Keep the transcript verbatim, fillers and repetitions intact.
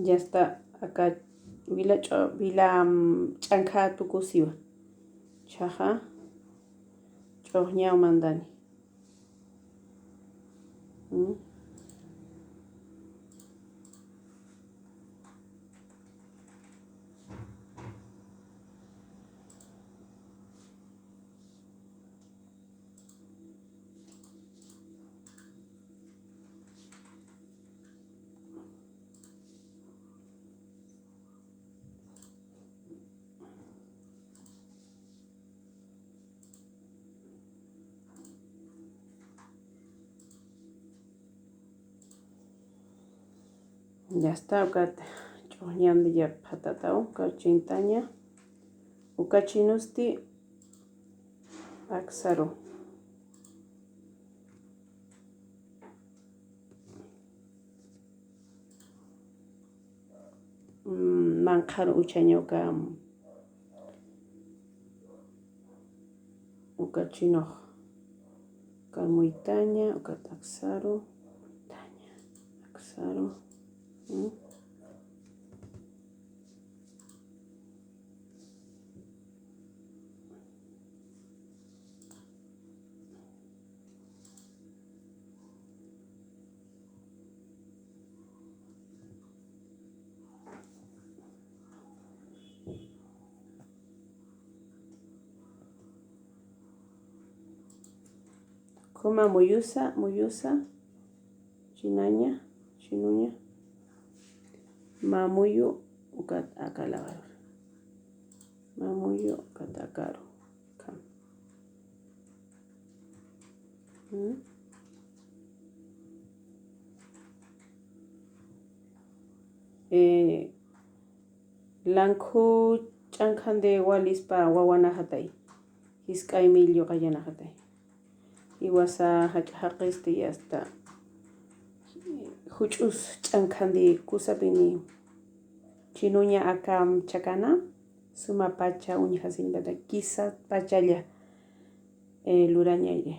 Ya está, aka wila ch'o-, wila, mm, ch'ankha tukusiwa. Chhaxa, ch'uxñaw mandani. Mm. Ya está, ukat ch'uxñandiya phatataw, ukat chintaña, ukat chinusti aksaru. Mm, manqhar uchaña uka, uka chinux. Uka muytaña, uka aksaru, muytaña, aksaru. Mm. Khuma muyusa, muyusa, chinaña, chinuña, mamuyu ukat akalawarur. Mamuyu ukat akaru. Kham. Mm. Eh, lankhu ch'ankhandi walispa wawanajatay. Jisk'ay millu qayanaxatay. Jiwasa jach'a jaqisti hasta juch'us ch'ankhandi kusapini. Chinuña aka chakana, sumapacha uñjasiñpata, quizás pachalla, eh, lurañayi.